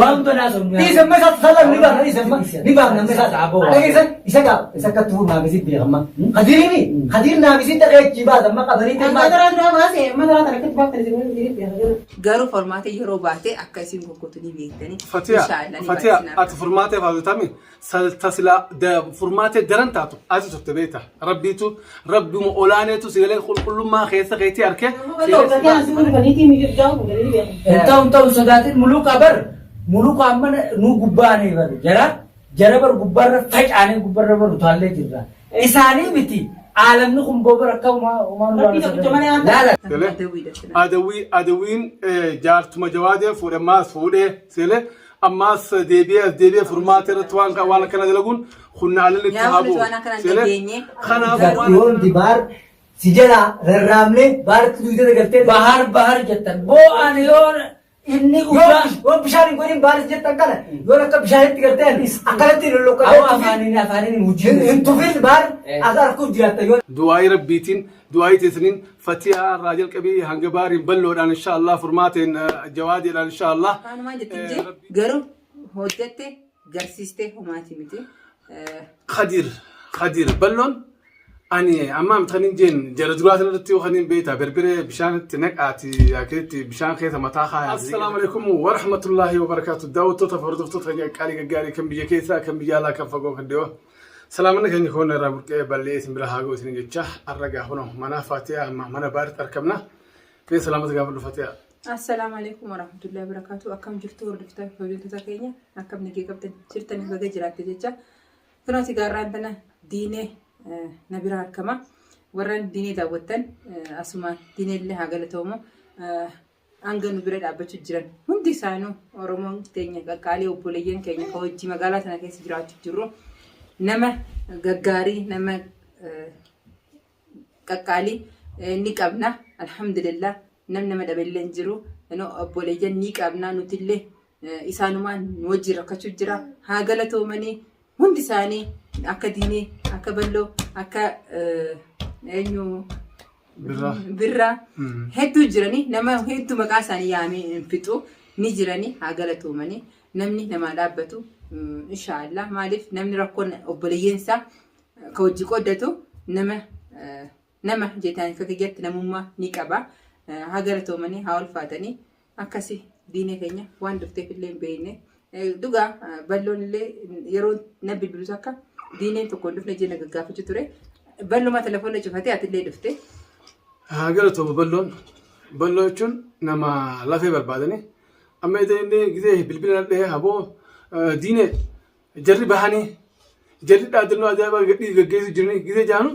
Waan banaa sun Dhiisa amma isaa sallan ni baafna dhiisa amma ni baafna amma isaa. Dhageessan isa gaaf isa akka tuur naaf isin beekamma. Kadirini Kadir naaf isin dhaqee achi baasa amma qabanii Amma daraa duraa baase amma daraa tana akkatti baaftan isin waliin jireenya beekaa. Garuu formaata yeroo baate akka isin goggotu ni beektani. Fatiya, Inshaallah ni Fatiya, baasina. ati furmaatee faatutami tasila furmaatee daran taatu ati turte beekta. Rabbiitu rabbuma olaaneetu si galee qulqullummaa keessa keetii arke. Hin ta'u hin ta'u sodaatin muluka bar muluka amma nu gubbaanee bar jara jara bar gubbaarra facaanee gubbaarra bar utaallee jirra. Isaanii miti aalamni kun boo bar akka umaa umaa nu Rabbii tokkicha malee waan laala. Galee Adawwiidha sila. adawwii adawwiin jaartuma jawaadee fuudhe ammaas fuudhee seelee ammaas deebi'ee as deebi'ee furmaata irratti waan waan akkana dalaguun humna alalli itti Yaa haa nuti bu'u. waan akkana hin Seelee dhageenye. kanaafuu waan Yoon dibaar si jala rarraamne baaritti duutee galtee. Bahar bahar jettan boo ani yoo inni ugaa Yoo bishaan hin godhin baaris jettan kana yoo akka bishaanitti galtee akkanatti Awwa lolloqqatee afaaniin afaaniin hojii hin tufin baar as arguuf jiraatta yoo. Du'aa'ii rabbiitiin du'aa'ii teessaniin fatihaa irraa jalqabii hanga baariin bal'oodhaan insha Allah furmaateen jawaadeedhaan insha Allah. Afaanumaan jetti jee garuu hojjette garsiiste homaati miti. Kadir Kadir bal'oon ani amma amta kan hin jeen jara duraa sanarratti yoo kan hin beekta berbere bishaanitti naqaati yaakitti bishaan keessa mataa kaayaa. Assalaamu alaikum wa rahmatullahi wa barakaatu daawwattoota fi hordoftoota keenya qaalii gaggaarii kan biyya keessaa kan biyya alaa kan fagoo kan dhiyoo. Salaamanni keenya koon irraa burqee bal'ee isin bira haa ga'u isin jecha har'a gaafa mana Fatiyaa amma mana baaritti argamna. Mee salaamata gaafa dhufate'a. Assalaamu alaikum warahmatullahi wabarakatuh. Akkam jirtu hordoftoota fi hojjettoota keenya akkam nagee qabdan jirtanii baga jiraatte jecha. Kunooti gaarraan tana diinee na bira argama. Warreen diinee daawwattan asuma diinee illee haa galatoomu. Hanga nu bira dhaabbachuu jiran hundi isaanuu Oromoon teenya qaqqaalii obboleeyyan keenya ka hojii magaalaa tana keessa jiraachuu jirru nama gaggaarii nama qaqqaalii ni qabna. Alhamdulillah nam nama dhabe illee hin jiru. Obboleeyyan ni qabna nutillee isaanumaan nu wajjin rakkachuu jira. Haa galatoomanii hundi isaanii akka diinee akka balloo akka eenyu Birraa. Birraa hedduu jiranii nama hedduu maqaa isaanii yaamee hin fixu ni jiranii haa galatoomanii namni namaa dhaabbatu inshaallah maaliif namni rakkoon obboleeyyan isaa ka hojii qoddatu nama nama jeetaan akka kiyyatti namummaa ni qaba haa galatoomanii haa ulfaatanii akkasi diinee keenya waan dhufteef illee hin beekne dhugaa balloon illee yeroo na bilbilu takka diineen tokko hin dhufne jee na gaggaafachuu ture balluma telefoona cufatee ati illee dhufte. Haa galatoomu balloon. Balloo jechuun nama lafee barbaadanii. Amma inni gizee bilbila na dhahee haboo diinee jarri bahanii jarri dhaadannoo ajaa'ibaa gadhii gaggeessu jiranii gizee jaanu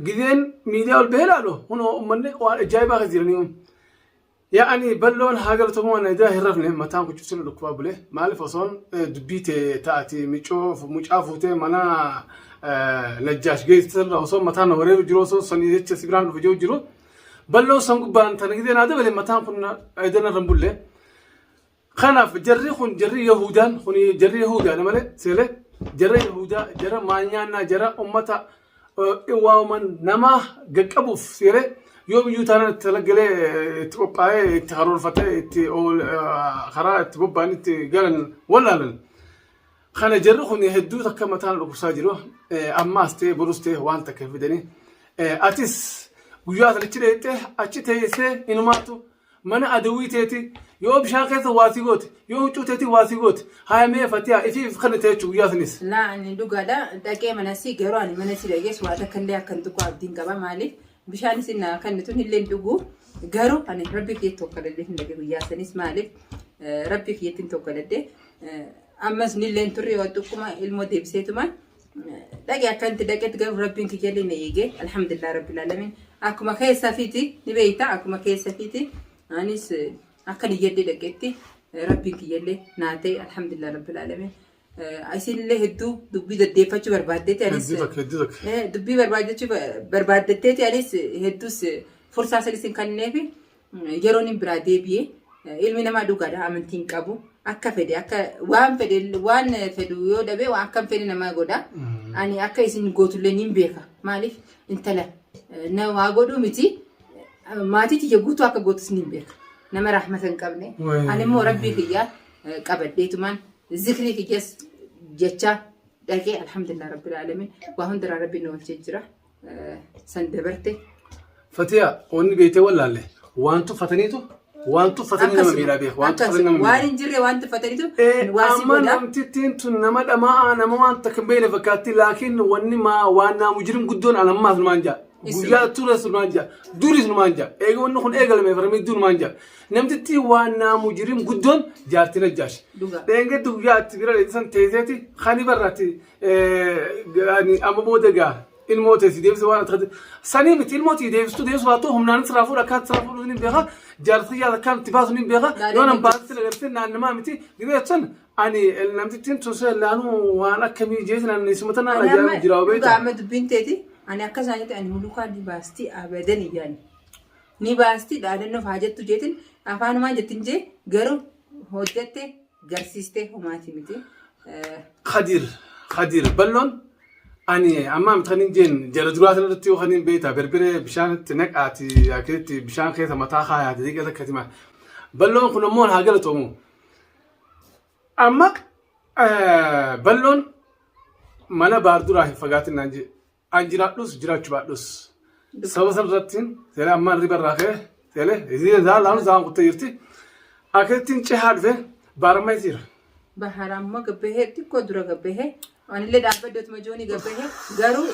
gizeen miidiyaa ol bahee ilaalu hunoo uummanni waan ajaa'ibaa keessa jiranii. Yaa ani balloon haa galatoomuu ani edaa hin rafne mataan kun cufsina dhukkubaa bule maaliif osoon dubbii tee ta'ati micoo mucaa fuutee mana najjaash geessite irraa osoo mataan na wareeru jiru osoo sanii jecha si biraan dhufe jiru jiru balloon san gubbaan tana gidee naa dabale mataan kun edaa narra hin bulle. Kanaaf jarri kun jarri Yahudaan kun jarri Yahudaadha malee seelee jara Yahudaa jara maal nyaannaa jara ummata waaman namaa gaqqabuuf seelee yoo biyyuu taanaan itti talaggalee itti qophaa'ee itti karoorfatee itti karaa itti bobba'an itti galan wallaalan. Kana jarri kun hedduu takka mataan dhukkubsaa jiru ammaas ta'e borus ta'e waan takka hin fidanii atis guyyaa sanichi dheettee achi teessee inumaatu Mana adawwii teeti yoo bishaan keessa waa si goote yoo huccuu teeti waa si goote haya mee fatiyaa ifii if kannite jechuu guyyaa sanis. Laa ani dhugaadha dhaqee mana sii garuu ani mana sii dhaqees waa takka illee akkan tuqu abdiin qaba maaliif bishaan isin naa kennitu illee hin dhugu garuu ani rabbi kiyyatti tokkoladhee hin dhaqe guyyaa sanis maaliif rabbi kiyyatti hin tokkoladhe ammas nillee hin turre yoo xiqquma ilmoo deebiseetumaan Dhaqe akkanti dhaqetti garuu rabbiin kiyyallee na eege alhamdulillah rabbil alamin akkuma keessa fiiti ni beekta akkuma keessa fiiti anis akka niyyadde dhaqetti rabbiin kiyyallee naa ta'e alhamdulillah rabbil alamin isinillee hedduu dubbii daddeeffachuu barbaaddeeti anis Hedduu takka hedduu takka. Dubbii barbaadachuu barbaaddatteeti anis hedduus fursaa sanis hin kenneefi Yeroon hin biraa deebi'e ilmi namaa dhugaadha amantii hin qabu akka fedhe akka waan fedhe waan fedhu yoo dhabe waan akka hin fedhe namaa godha. Ani akka isin gootullee niin beeka maaliif intala na waa godhuu miti maatii tiyya guutuu akka gootus niin beeka nama rahmata hin qabne ani immoo rabbii kiyyaa. Qabadheetumaan zikrii kiyyas jecha dhaqee alhamdulillah rabbil alamin waa hundarraa rabbiin nu oolchee jira. San dabarte. Fatiya wanni beektee wallaalle waan tuffataniitu waan tuffatanii nama miidhaa beeku waan tuffatanii nama Waan miidhaa. hin jirre waan tuffataniitu waa si Amma godha. namtittiin tun nama dhama'aa nama waan takka hin beekne fakkaatti laakiin wanni maa waan naa mujrim guddoon an ammaas numaan jaa. Guyyaa tures numaan jaa. Duris numaan jaa. Eega wanni kun eegalame faramidduu numaan jaa. Namtittii waan naa mujrim guddoon jaartii najjaash. Dhugaa. Dheengaddi guyyaa itti bira san teesseeti kani barraatti amma booda gaa ilmoo teessi deebise waan ati sanii miti ilmoo tii deebistu deebisu baattu humnaan sirraa fuudha akkaan sirraa fuudhu ni beeka jaartii yaada akkaan itti baasu ni beeka yoo nan baatu sila gartee naannamaa miti gibee san ani namtittiin tun sila laanuu waan akkamii jeetin ani sumata naan ajaa'ibu jira Dhugaa beekta. amma dubbiin teeti ani akka isaan jette ani mulukaa ni baasti abadan iyyaani. Ni baasti dhaadannoof haa jettu jeetin afaanumaan jettin jee garuu hojjette garsiiste homaati miti. Kadir Kadir balloon ani amma miti kan hin jeen jara duraa sana irratti yoo kan hin beekta berbere bishaan itti naqaati akkasitti bishaan keessa mataa kaayaati dhiqee takka tima. Balloon kun ammoo haa galatoomu. Amma balloon mana baar duraa hin fagaatin naan jee. An jiraadhus jiraachuu baadhus. Sababa san irratti seera ammaan riba irraa ka'e seera isiin zaa laanu zaan kuttee jirti. Akkasittiin cehaa dhufe baarammaa isiira. Bahara ammoo gabbahee xiqqoo dura gabbahee anillee dhaabbaddootuma joonii gabbahee garuu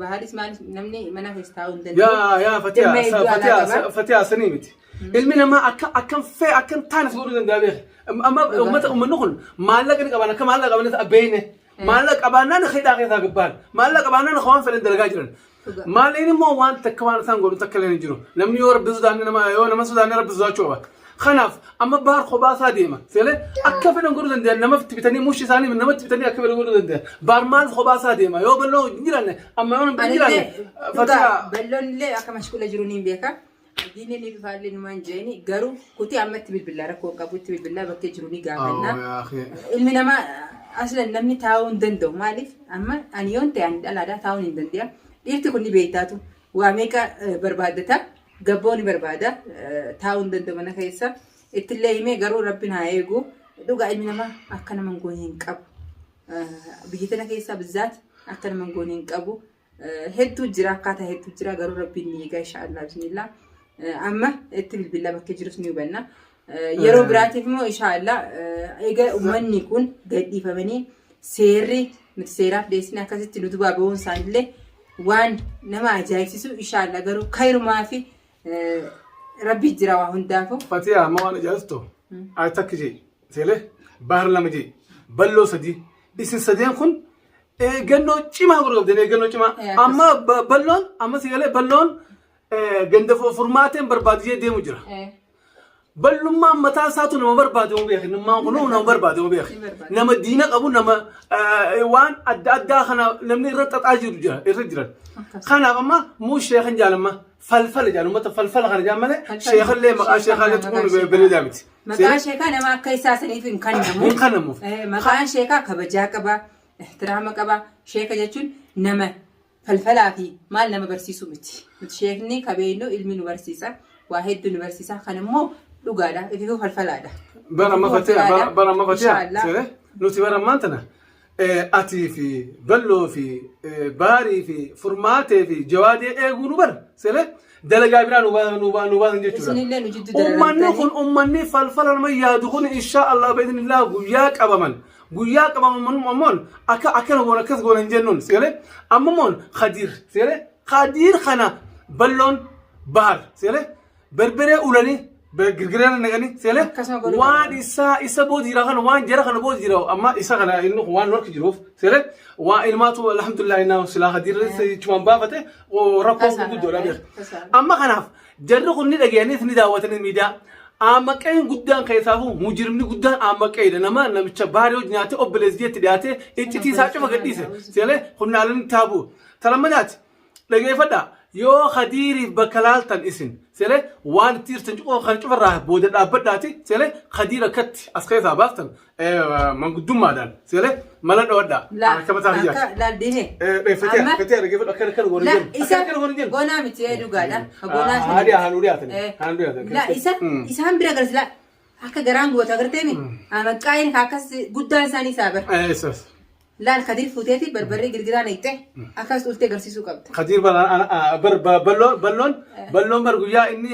baharis maal namni mana keessa taa'uu hin danda'u. Yaa yaa fatiyaa Dhimma hedduu alaa fatiyaa qaba. fatiyaa sanii miti. Ilmi namaa akka akkam fee akkam taane godhuu danda'a beeka. Amma uummata uummanni kun maallaqa ni qaban akka maallaqa qaban beekne. Maallaqa qabaannaan hidhaa keessaa gabbaan. Maallaqa qabaannaan waan fedhan dalagaa jiran. Dhugaa. Maallaqni immoo waan takka waan isaan godhu takka illee hin jiru. Namni yoo rabbi sodaanne nama yoo nama sodaanne rabbi sodaachuu qaba. Kanaaf amma baar kophaa isaa deema. Seelee akka fedhan godhuu danda'an namatti bitanii mushi isaanii namatti bitanii akka fedhan godhuu danda'an. Baar maal kophaa isaa deema yoo bal'oo hin jiraanne amma yoo hin jiraanne Anillee dhugaa fatiyaa bal'oon illee akka mashquula jiru niin beeka. Abdiin inni dhufaallee numaan jeeni garuu kutii amma itti bilbillaa rakkoo qabu itti bilbillaa bakkee jiru ni gaafanna. Ilmi namaa aslan namni taa'uu hin danda'u maaliif amma ani yoon ta'e ani dhalaadhaa taa'uun hin danda'a. Dhiirti kun ni beektaatu waa meeqa barbaaddata gabboo ni barbaada taa'uu hin danda'u mana keessa ittillee himee garuu rabbiin haa eegu dhugaa ilmi namaa akka nama hin goone hin qabu. Biyya tana keessaa bizzaat akka nama hin goone hin qabu. Hedduu jira akkaataa hedduu jira garuu rabbiin ni eega inshaallah bismillah. Amma itti bilbila bakka jirus ni hubanna. Yeroo biraatiif immoo inshaallah eega uummanni kun gadhiifamanii seerri nuti seeraaf dhiyeessine akkasitti nu dubaa bahuun isaanillee waan nama ajaa'ibsiisu inshaallah garuu kayrumaa fi rabbi jira waa hundaafuu. Fatiyaa amma waan ajaa'ibsitu ay takki jee seelee bahar lama jee balloo sadii isin sadeen kun eeggannoo cimaa godhuu qabdan eeggannoo cimaa. Amma balloon amma si galee balloon ganda furmaateen barbaadu jee deemu jira. Ballummaan mataa isaatu nama barbaade moo beeki nammaan kun nama barbaade moo beeki. Nama diina qabu nama waan adda addaa kana namni irra xaxaa jiru jira irra jiran. Kanaaf amma muu sheekan jaalamma falfala jaan uummata falfala kana jaan malee sheekallee maqaa sheekallee tuquun bareedaa miti. Maqaan sheekaa nama akka isaa saniif hin kennamu. Hin kennamuuf. Maqaan sheekaa kabajaa qaba. Ihtiraama qaba. Sheeka jechuun nama falfalaa fi maal nama barsiisu miti. Nuti sheekni kabeenyu ilmi nu barsiisa. Waa hedduu nu barsiisa. Kan immoo dhugaadha. Ififuu falfalaadha. Bara amma Ififuu fatee falfalaadha. bara amma fatee Inshaallah. seere nuti bara ammaan tana atii fi balloo fi baarii fi furmaatee fi jawaadee eeguu nu bara seere dalagaa biraa nu baasan nu baasan nu baasan jechuudha. Isinillee nu jidduu Ummanni dararamtanii. kun ummanni falfala nama yaadu kun insha Allah bi'idhnillah guyyaa qabaman Guyyaa qabaman ammoon akka akkana goona akkas goona hin jennuun si galee amma moon Khadiir si galee Khadiir kana balloon bahar si galee berberee ulanii girgiree naqanii si galee Akkasuma godhuu waan qabu. isaa isa booda jira kana waan jara kana booda jira amma isa kana inni kun waan nu harka jiruuf si galee waan ilmaatu alhamdulillah innaa silaa Khadiir chumaan baafate rakkoo Tasaadha, gurguddoodha beeka. tasaadha. Amma kanaaf Jarri kun ni dhagayaniis ni daawwatanis miidiyaa. Aammaqeen guddaan keessaafuu mujrimni guddaan aammaqeedha. Nama namicha baarii hojii nyaatee obboleessi jeetti dhiyaatee iccitii isaa cufa gadhiise. Seelee hunnaaleen taabuu. Talammanaati dhageeffadhaa yoo Khadiiriif bakka laaltan isin seelee waan itti jirtan cufa kan cufarraa booda dhaabbadhaati seelee Khadiir akkatti as keessaa baaftan Manguddummaadhaan seelee mala dhawadhaa. La Akka mataa akka kiyyaatti. laal diine. Fatiha Amma- Fatiha dhaggeeffadhu akka akkana goona La hin jennu. isa Akka akkana goona hin jennu. goonaa miti dhugaadha. Goonaa Haa dhiyaa haa nu dhiyaatani. Eh, Haa nu dhiyaatani. La isa isaan bira galas la Akka garaan gubatu agarteemi. Maqaan akkas guddaan isaanii isaa bara. Eessas. Laal Kadir fuuteeti barbarree girgiraa naqxee akkas ultee agarsiisuu qabda. Khadiir balloon balloon bar guyyaa inni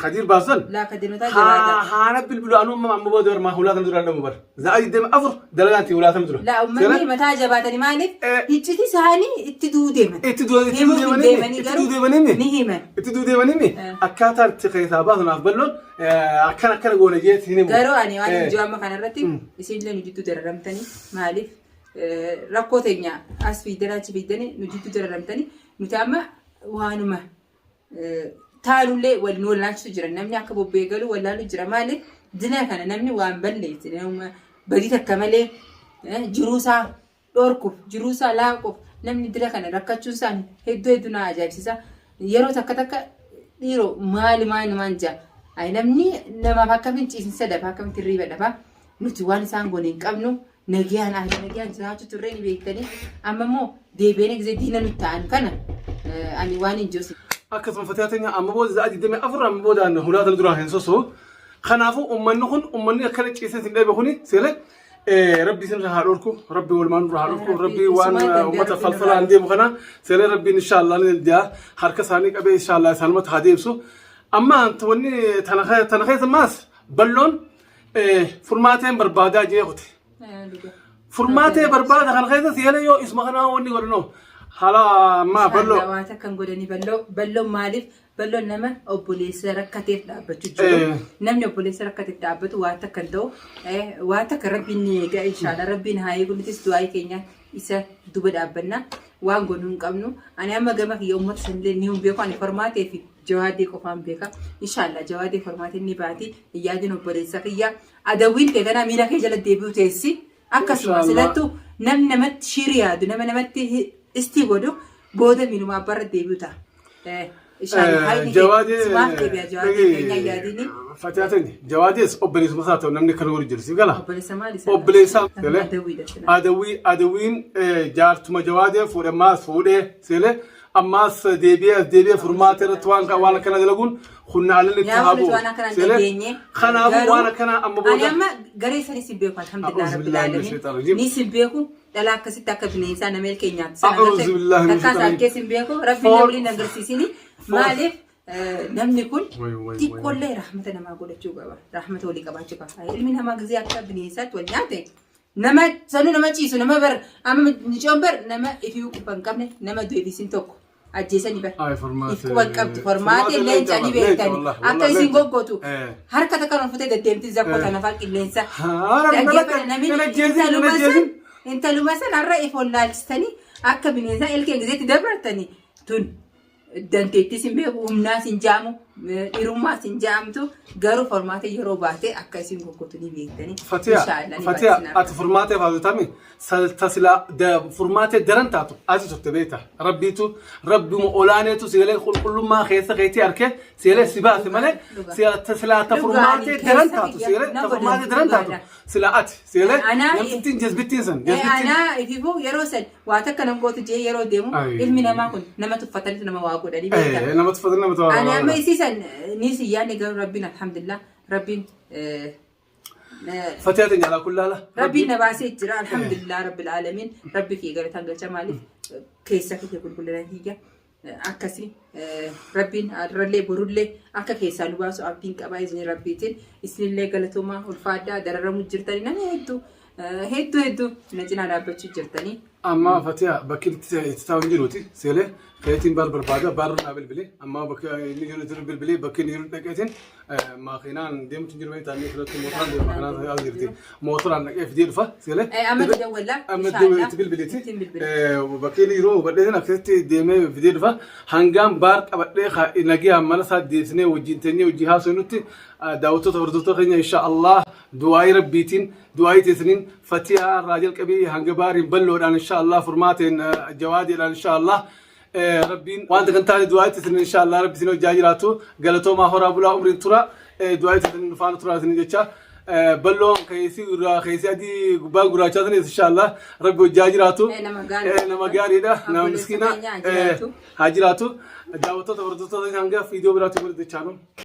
Khadiir baasan. Laa Kadir mataa jabaata. Haana bilbilu anuu amma booda bar maa hulaa tan dura dhamu bar. Za'a 24 dalagaan tii hulaa tan dura. Laa uummanni mataa jabaatanii maaliif icciti isaanii itti du'uu deeman. Itti du'uu deemanii itti du'uu deemanii ni himan. Itti du'uu deemanii akkaataa itti keessaa baasunaaf balloon akkana akkana goone jeetti hin himu. Garuu ani waan hin jiru amma kanarratti isinillee nu jidduu dararamtanii, maaliif rakkoo teenya as fiidanii achi fiidanii nu jidduu dararamtanii, nuti amma waanuma taanullee wal nu wallaalchisu jira. Namni akka bobbee galu wallaalu jira. Maaliif dina kana namni waan balleesse, nama badii takka malee jiruusaa dhorkuuf, jiruusaa laaquuf namni dila kana rakkachuun isaa hedduu hedduu na ajaa'ibsiisa. Yeroo takka takka dhiiroo maali maali maal jaa. Ay, namni namaaf akkamiin ciisinsa dhafa, akkamitti hirriiba dhafa? Nuti waan isaan goone hin qabnu. Nagayaan aadaa nagayaan jiraachuu turree ni beektanii. Amma immoo deebi'anii gisee diina nutti ta'an kana ani waan hin jiru. Akkasuma Fatihaa teenya, amma booda za'a 24 amma boodaan hulaa tana duraan hin sosoo. Kanaafuu uummanni kun, uummanni akkana ciisee sin dheebe kuni seelee, Rabbi isin irraa haa dhorku, Rabbi walumaan nurraa haa dhorku, Rabbi waan uummata falfalaan deemu kana seelee Rabbiin inshaallah ni danda'a, harka isaanii qabee inshaallah isaanumatti haa deebisu. Amma wanni tana keessa maas balloon furmaateen barbaadaa jee kute. Furmaatee barbaada kana keessa seelee yoo isuma kanaa wanni godhanoo haala ammaa balloo. Waan akkan godhanii balloo balloon, maaliif balloon nama obboleessa rakkateef dhaabbachuu jiru. Namni obboleessa rakkateef dhaabbatu waan takka hin ta'u. Waan takka Rabbiin ni eega, inshaallah Rabbiin haa eegu. Nutis du'aa keenya isa duba dhaabbanna, waan goonuu hin qabnu. Ani amma gama kiyya uummata sanillee ni hin beeku. Ani formaatee fi Jawaadee qofaan beeka. Inshaallah Jawaadee formaatiin ni baati. Yaadin obboleessa kiyya. Adawwiin ta'e kanaa miila kee jala deebi'u teessi. Akkasuma silattu namni namatti shiiri yaadu, nama namatti istii godhu booda miiluma abbaarra deebi'u ta'a. Jawaadee Fatihaa teenya, Jawaadees obboleessuma isaa ta'u namni akkana godhu jiru siif gala. Obboleessa maali isaa? Obboleessa adawwii, adawwiin jaartuma Jawaadee fuudhe, ammaas fuudhee seelee, ammaas deebi'ee as deebi'ee furmaata irratti waan akkana dalaguun humna alalli itti haa bu'u. Waan akkana hin dhageenye. Kanaafuu waan akkana amma Ani booda. amma garee sanis hin beeku, alhamdulillah rabbil alamin. Ni sin beeku, dhalaa akkasitti akka bineensaa nama ilkee nyaatu sana A'uuzu billahi min takkaa shaitanir isaan keessa hin beeku. Rabbiin na waliin agarsiisini. Maaliif namni kun xiqqoollee rahmata namaa godhachuu qaba. Rahmata walii qabaachuu qaba. Ilmi namaa gisee akka bineensaatti wal nyaate, nama sanuu nama ciisu, nama bar amma nicoon bar nama ifii quba hin qabne, nama du'e isin tokko ajjeesanii bar. Ay, formaate. If quba hin qabdu. Formaate leenca ni beektani. Akka isin goggootu harka takka ol futee deddeemti zakkoo tana fa'aa qilleensa. Haara, Namni kana ajjeesin, kana intaluma san ajjeesin. Intaluma san har'a if wallaalchistanii akka bineensaa ilkeen gizeetti dabartanii, tun dandeettis hin beeku, humnaas hin jaamu, dhirummaas hin jaamtu. Garuu formaate yeroo baate akka isin goggotu ni beektanii. Fatiha, Inshaallah ni Fatiha, baasina. Ati furmaatee faatutami tasila furmaatee daran taatu ati turte beekta. Rabbiitu, Rabbuma olaaneetu sigalee qulqullummaa keessa keetii arke sigalee si baase malee silaa ta furmaatee daran taatu, sigalee ta furmaatee daran taatu sila ati sigalee namtittiin jazbittiin san jazbittiin. Anaa ififuu yeroo san waa takka nam gootu jee yeroo deemu ilmi namaa kun nama tuffatanitu nama waa godhanii beekta. Nama tuffatan, nama tuffatan. Ani amma isii san ni si yaadne, garuu Rabbiin alhamdulillah Rabbiin Fatiha teenya, alaa kullaala. Rabbiin na baasee jira, alhamdulillah rabbil alamin. Rabbi kiyya galataan galcha, maaliif keessa kiyya qulqullina kiyya akkasi Rabbiin har'allee borullee akka keessaa nu baasu abdiin qabaa isin Rabbiitiin. Isinillee galatoomaa, ulfaadhaa. Dararamu jirtanii, nama hedduu hedduu hedduu na cinaa dhaabbachuu jirtanii. Amma Fatiha, bakki itti taa'u hin jiruuti. Seelee keetiin bar barbaada, bar naa bilbilee. Amma bakka inni jiru jiru bilbilee, bakki inni jiru dhaqeetiin maakinaan deemtu hin jiru beektaa, inni filatti mootoraan deema, maakinaan as jirti. Mootoraan dhaqee fidee dhufa seelee. Amma itti dawwallaa. Amma itti bilbiliiti. Bakki inni jiru hubadheetiin akkasitti deemee fidee dhufa. Hangaan baar qabadhee nagiyaan mana isaa deebisnee wajjin teenyee wajjin haasofnutti, daawwattoota, hordoftoota keenya, insha Allah du'aayii Rabbiitiin, du'aayii teessaniin, Fatihaa irraa jalqabii hanga baariin balloodhaan, insha Allah furmaateen Jawaadeedhaan, insha Allah Rabbiin wanta kan taane du'aayii teessaniin insha Allah Rabbi isin hojjaa jiraatu. Galatoomaa, horaa bulaa, umriin tura, du'aayii teessaniin dhufaana tura isin jecha. Balloon keessi irraa keessi adii gubbaa gurraachaa sanis insha Allah Rabbi hojjaa jiraatu. Nama gaariidha, nama miskiina haa jiraatu. Daawwattoota, hordoftoota, hanga viidiyoo biraatti walitti deebiinu.